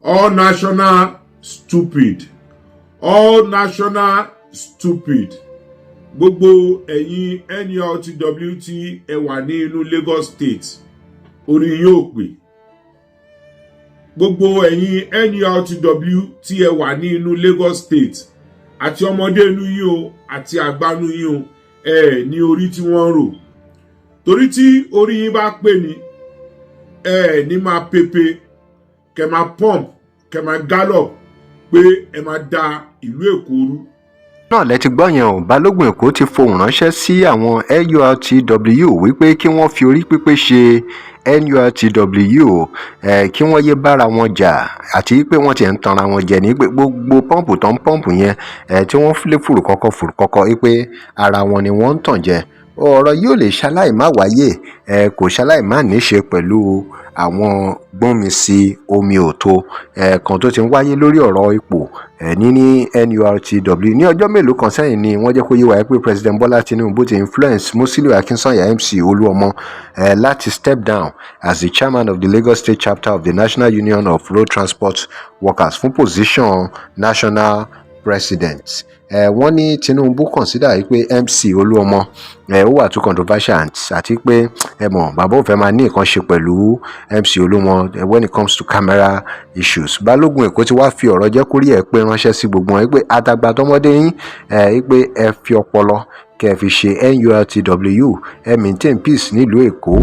All national stupid, all national stupid. Gbogbo ẹ̀yin NURTW tí ẹ wà ní inú Lagos State, orí yóò pè. Gbogbo ẹ̀yin NURTW tí ẹ wà ní inú Lagos State, àti ọmọdé inú yín o, àti àgbà inú yín o, ẹ ní orí tí wọ́n ń rò, torí tí orí yín bá pè ní, ẹ ní máa pepe, kẹ máa pump, kẹ máa gallop pé ẹ máa da ìlú Èkó rú. Náà lẹ ti gbọ́ yẹn o. Balógun Èkó ti fohùn ránṣẹ́ sí àwọn NURTW wípé kí wọ́n fi orí pípé ṣe NURTW, kí wọ́n yéé bára wọn jà, àti pé wọ́n ti ń tanra wọn jẹ ní pé gbogbo pump tó ń pump yẹn tí wọ́n lé fùrùkọ́kọ́ fùrùkọ́kọ́, pé ara wọn ni wọ́n ń tàn jẹ. Ọ̀rọ̀ yìí ò lè ṣaláì má wáyé, kò ṣaláì má ní ṣe pẹ̀lú àwọn gbọ́nmi sí omi òtó kan tó ti ń wáyé lórí ọ̀rọ̀ ipò ní NURTW. Ní ọjọ́ mélòó kan sẹ́yìn ni wọ́n jẹ́ kó yé wa pé President Bola Tinubu ti influence Musiliu Akinsanya, MC Olúọmọ, láti step down as the chairman of the Lagos State chapter of the National Union of Road Transport Workers fún position national president. Wọ́n ní Tinubu consider yìí pé MC Olúọmọ ó wà too controversial, àti pé ẹ mọ̀, bàbá ò fẹ́ máa ní nǹkan ṣe pẹ̀lú MC Olúọmọ when it comes to camera issues. Balógun Èkó ti wá fi ọ̀rọ̀ jẹ́ kórí ẹ̀ pé ránṣẹ́ sí gbogbo wọn pé àtàgbà tọmọdé yín pé ẹ fi ọpọlọ kẹ́ ẹ fi ṣe NURTW, ẹ maintain peace nílùú Èkó.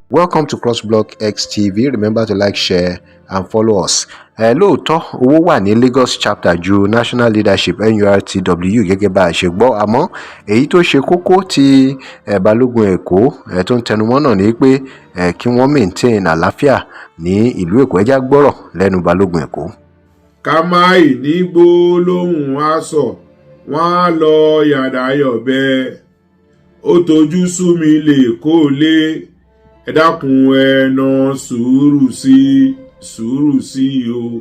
Welcome to Crossblog XTV. Remember to like, share and follow us. Lóòótọ́, owó wà ní Lagos chapter ju national leadership NURTW, gẹ́gẹ́ bá a ṣe gbọ́. Àmọ́ èyí tó ṣe kókó tí Balógun Èkó tó ń tẹnumọ́ náà ni pé kí wọ́n maintain àlàáfíà ní ìlú Èkó. Ẹ já gbọ́rọ̀ lẹ́nu Balógun Èkó. Ká má ì ní gbólóhùn aṣọ wọn á lọ yàrá yọ̀bẹ, ó tojú sú mi lè kó lé. Ẹ dákun, ẹ na sùúrù sí, sùúrù sí o.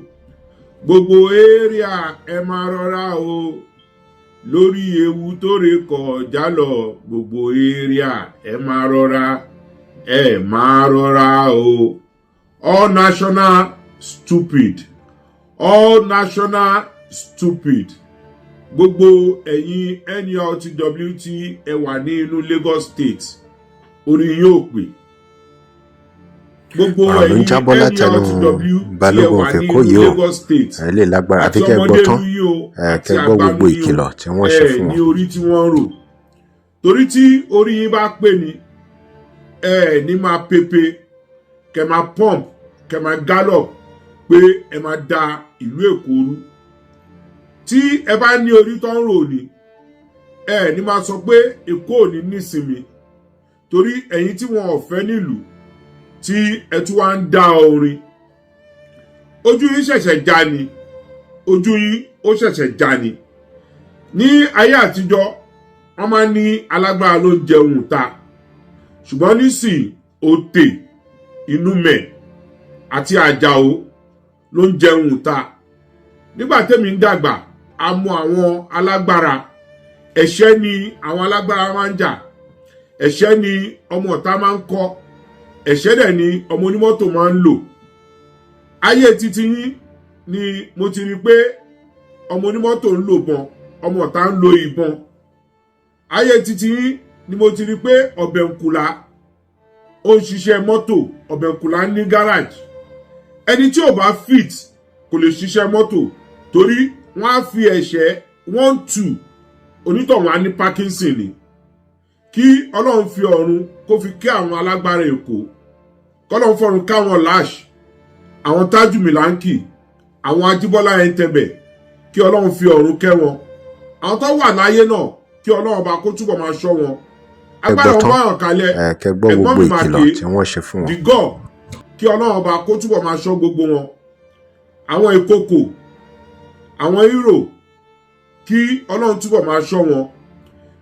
Gbogbo area, ẹ máa rọra o lórí ewu tó ré kọjá lọ. Gbogbo area, ẹ máa rọra, ẹ máa rọra o. All national stupid, all national stupid. Gbogbo ẹ̀yin NURTW tí ẹ wà ní inú Lagos State, orí yóò pè. Gbogbo Ọ̀rọ̀ ló ń ẹ̀yin jábọ́ látẹnu NURTW tí ẹ Balógun wà ní Èkó inú yìí o. Lagos State, Ẹ lè lágbára, àfi àti kẹ́ ẹ gbọ́ ọmọdé tán inú yín o, àti kẹ́ ẹ gbọ́ àgbà gbogbo inú yín o, ìkìlọ̀ tí wọ́n ṣe ẹ fún ní wọn. orí tí wọ́n ń rò, torí tí orí yín bá pè ní, ẹ ní máa pepe, kẹ máa pump, kẹ máa gallop pé ẹ máa da ìlú Èkó rú. Tí ẹ bá ní orí tó ń rò ní, ẹ ní máa sọ pé Èkó ò ní nísinmi, torí ẹ̀yin tí wọn ò fẹ́ nílùú tí ẹ tún wá ń dá orin, ojú yín ṣẹ̀ṣẹ̀ já ni, ojú yín ó ṣẹ̀ṣẹ̀ já ni. Ní ayé àtijọ́, wọ́n máa ń ní alágbára ló ń jẹun ta, ṣùgbọ́n nísìn, òtè inúmẹ̀ àti àjàó ló ń jẹun ta. Nígbà tẹ́mi ń dàgbà, a mọ àwọn alágbára. Ẹ̀ṣẹ́ ni àwọn alágbára máa ń jà, ẹ̀ṣẹ́ ni ọmọ ọ̀tá máa ń kọ́, ẹ̀ṣẹ́ dẹ̀ ni ọmọ onímọ́tò máa ń lò. Ayé titi yín ni mo ti rí i pé ọmọ onímọ́tò ń lò bọn, ọmọ ọ̀tá ń lo ìbọn. Ayé titi yín ni mo ti rí i pé ọ̀bẹ̀ǹkùlà ó ń ṣiṣẹ́ mọ́tò, ọ̀bẹ̀ǹkùlà ní gáràjì. Ẹni tí ò bá fit kò lè ṣiṣẹ́ mọ́tò, torí wọ́n á fi ẹ̀ṣẹ́ one two, onítọ̀hún á ní Parkinson ni. Kí Ọlọ́run fi ọ̀run kó fi kí àwọn alágbára Èkó, kọ́lọ́run fọ̀run káwọn lash, àwọn Tájù Míláǹkì, àwọn Ajíbọ́lá Ẹ̀ńtẹ̀bẹ̀, kí Ọlọ́run fi ọ̀run kẹ́ wọn. Àwọn tó wà láyé náà, kí Ọlọ́run bá kó túbọ̀ máa ṣọ́ wọn. Ẹ Agbára gbọ́ wọn tán bá hàn kalẹ̀. Kẹ́ gbọ́ Ẹ̀gbọ́n gbogbo mi máa ìkìlọ̀ ké tí wọ́n ṣe fún wọn. The God, kí Ọlọ́run ọba kó túbọ̀ máa ṣọ́ gbogbo wọn. Àwọn ìkòkò, àwọn hero, kí Ọlọ́run túbọ̀ máa ṣọ́ wọn.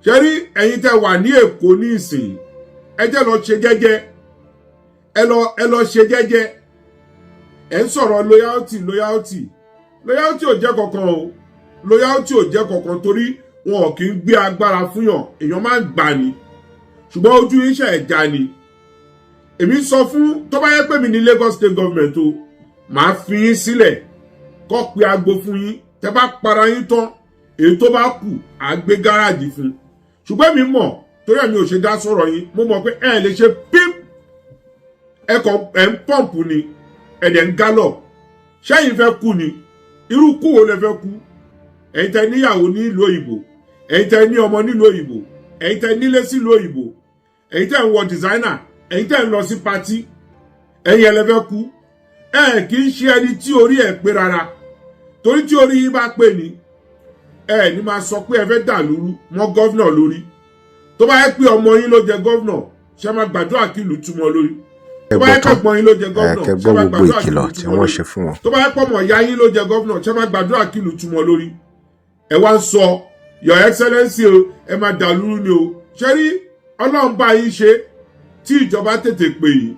Ṣe rí ẹ̀yin tẹ́ wà ní Èkó ní ìsìn, ẹ jẹ́ lọ ṣe jẹ́jẹ́, ẹ lọ ṣe jẹ́jẹ́. Ẹ ń sọ̀rọ̀ loyalty, loyalty, loyalty ò jẹ́ kankan o. Loyalty ò jẹ́ kankan, torí Wọn ò kì í gbé agbára fúnyàn, èèyàn máa ń gbà ní, ṣùgbọ́n ojú iṣẹ́ ẹ̀já ni. Èmi sọ fún, tó bá yẹ pé mi ní Lagos State Government o, màá fi yín sílẹ̀ kọ́ pe agbo fún yín. Tẹ́ bá para yín tán, èyí tó bá kù á gbé gáràjì fún. Ṣùgbọ́n èmi mọ̀, torí ẹ̀mi ò ṣe dá sọ̀rọ̀ yín. Mo mọ̀ pé ẹ lè ṣe píp, ẹ kàn ẹ̀ ń pump ni, ẹ̀ dẹ̀ ń gallop. Ṣẹ́yìn fẹ́ kú ni? Irú kú wo lẹ fẹ́ kú? Ẹ̀yin tẹ́ níyàwó nílùú òyìnbó, ẹ̀yin tẹ́ ní ọmọ nílùú òyìnbó, ẹ̀yin tẹ́ nílé sílùú òyìnbó, ẹ̀yin tẹ́ ń wọ designer, ẹ̀yin tẹ́ ń lọ sí party, ẹ̀yin ẹ lẹ fẹ́ kú? Ẹ kì í ṣe ẹni tí orí ẹ̀ pé rárá, torí tí orí yín bá pè ní, ẹ ní máa sọ pé ẹ fẹ́ dà lóru mọ́ governor lórí. Tó bá yẹ pé ọmọ yín ló jẹ governor, ṣe máa gbàdúrà kí ìlú túmọ̀ lórí? Ẹ Tó bá gbọ́ yẹ pé tán ẹ̀gbọ́n yín ló jẹ ẹ governor, kẹ́ ṣe gbọ́ máa gbogbo gbàdúrà kí ìkìlọ̀ ìlú tí túmọ̀ wọ́n lórí? ṣe fún wọn. Tó bá yẹ pé ọmọ ìyá yín ló jẹ governor, ṣe máa gbàdúrà kí ìlú túmọ̀ lórí? Ẹ wá ń sọ, "Your Excellency o, ẹ máa dàlúrú ni o." Ṣé rí, Ọlọ́run bá yín ṣe tí ìjọba tètè pè yín.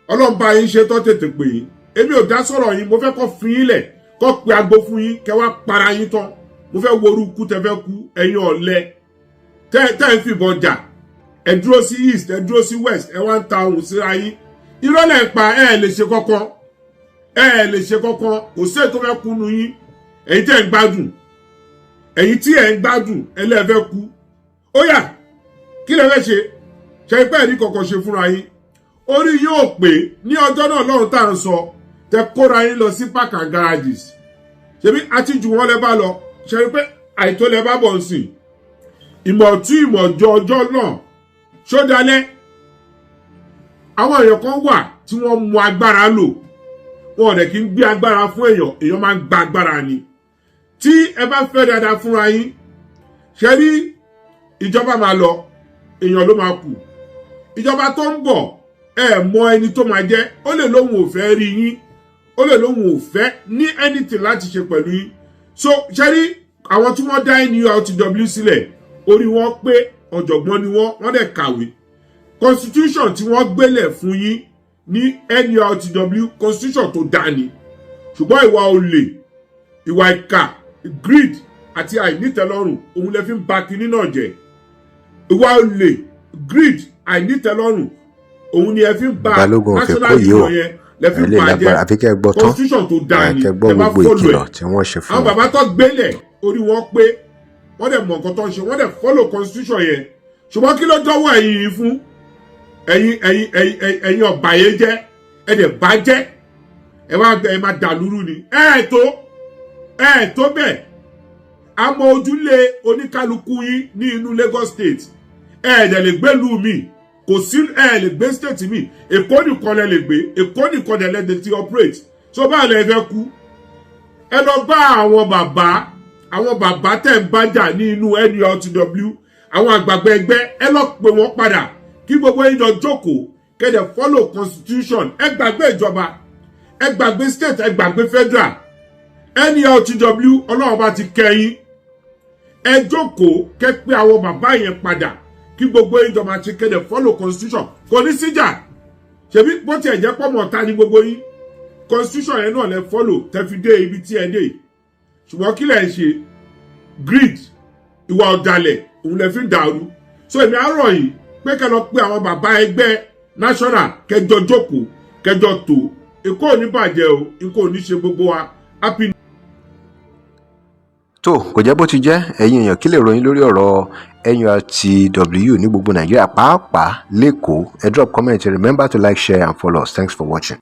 Ọlọ́run bá yín ṣe tó tètè pè yín. Èmi ò dá sọ̀rọ̀ yín. Mo fẹ́ kọ́ fi yín lẹ̀, kọ́ pe agbo fún yín, kẹ́ wá para yín tán. Mo fẹ́ wo orú kú tẹ fẹ́ kú. Ẹ̀yin ọ̀lẹ tẹ́ ẹ ń fìbọn jà, ẹ dúró sí east, ẹ dúró sí west, ẹ wá ń ta ohùn síra yín. Irọ́ lẹ̀ ń pa. Ẹ lè ṣe kọ́kọ́, ẹ lè ṣe kọ́kọ́. Kò sí ètò fẹ́ kúnnu yín. Ẹ̀yin tẹ́ ń gbádùn, ẹ̀yin tí ẹ̀ ń gbádùn, ẹ lẹ́ẹ̀fẹ́ kú. Ó yá, kí lẹ fẹ́ ṣe? Ṣe ipẹ́ ẹ̀rí kọ̀ọ̀kan ṣe fúnra yín? Orí yóò pé ní ọjọ́ náà lọ́run tá à ń sọ, tẹ kóra yín lọ sí park and garages. Ṣebí àti jù wọ́n lẹ bá lọ. Ṣe rí pé àìtó lẹ bá bọ̀ ń sìn? Ìmọ̀tún ìmọ̀jọ ọjọ́ náà ṣódalẹ́. Àwọn èèyàn kan wà tí wọ́n mú agbára lò. Wọn ò dẹ̀ kí ń gbé agbára fún èèyàn, èèyàn máa ń gba agbára ni. Tí ẹ bá fẹ́ dáadáa fúnra yín, ṣe rí, ìjọba máa lọ, èèyàn ló máa kù. Ìjọba tó ń bọ̀, ẹ mọ ẹni tó máa jẹ́. Ó lè lóhun ò fẹ́ rí yín, ó lè lóhun ò fẹ́ ní anything láti ṣe pẹ̀lú yín. So ṣe rí, àwọn tí wọ́n dá NURTW sílẹ̀, orí wọn pé, ọ̀jọ̀gbọ́n ni wọ́n, wọ́n dẹ̀ kàwé. Constitution tí wọ́n gbélẹ̀ fún yín ní NURTW, constitution tó dáa ni. Ṣùgbọ́n ìwà olè, ìwà ìkà, greed àti àìnítẹ́lọ́rùn, òun lè fi ń ba kinní náà jẹ́. Ìwà olè, greed, àìnítẹ́lọ́rùn, òun ni ẹ fi ń ba Balógun of national Èkó yìí o, union yẹn lẹ fi ẹ ń lè ba jẹ́. Lágbára, àfi kẹ́ ẹ gbọ́ tán. Constitution tó dáa ẹ ni kẹ́ gbọ́ ẹ bá gbogbo follow ìkìlọ̀ ẹ̀. tí wọ́n ṣe fún Àwọn wọn. bàbá tó gbélẹ̀, orí wọn pé, wọ́n dẹ̀ mọ̀ nǹkan tó ń ṣe, wọ́n dẹ̀ follow constitution yẹn. Ṣùgbọ́n kí ló dọ́wọ́ ẹ̀yin yìí fún? Ẹ̀yin ọ̀bàyéjẹ́, ẹ dẹ̀ bàjẹ́. Ẹ wá, ẹ máa dàlúrú ni. Ẹ tó bẹ́ẹ̀. Àmọ́ ojúlé oníkálukú yín ní inú Lagos State, ẹ dẹ̀ lè gbé lù mí, kò sí. Ẹ lè gbé state mi, Èkó nìkan lẹ lè gbé, Èkó nìkan lẹ lè ti operate. So báwo lẹ fẹ́ kú? Ẹ lọ bá àwọn bàbá, àwọn bàbá tẹ̀ ń bájà ní inú NURTW, àwọn àgbààgbà ẹgbẹ́, ẹ lọ pè wọ́n padà kí gbogbo yín jọ jókòó, kẹ́dẹ̀ follow constitution. Ẹ gbàgbé ìjọba, ẹ gbàgbé state, ẹ gbàgbé federal. NURTW, Ọlọ́run bá ti kẹ́yìn. Ẹ jókòó, kẹ́ pé àwọn bàbá yẹn padà kí gbogbo yín jọ máa ṣe, kẹ́dẹ̀ follow constitution. Kò ní síjà. Ṣebí bó tiẹ̀ jẹ́ pọ́mọ̀ ta ní gbogbo yín, constitution yẹn náà lẹ follow tẹ́ fi dé ibi tí ẹ dé. Ṣùgbọ́n kí lẹ̀ ń ṣe? Greed, ìwà ọ̀dàlẹ̀, òun lẹ fi ń dàrú. So èmi á rọ̀ yìí pé kẹ́ lọ pé àwọn bàbá ẹgbẹ́ national, kẹjọ jókòó, kẹjọ tó. Èkó ò ní bàjẹ́ o, Èkó ò ní ṣe gbogbo wa. Happy Tó kò jẹ́ bó ti jẹ́. Ẹ̀yin èèyàn, kí lè ròyìn lórí ọ̀rọ̀ NURTW ní gbogbo Nàìjíríà, pàápàá l'Ékòó? Ẹ drop comment. Remember to like, share and follow us. Thanks for watching.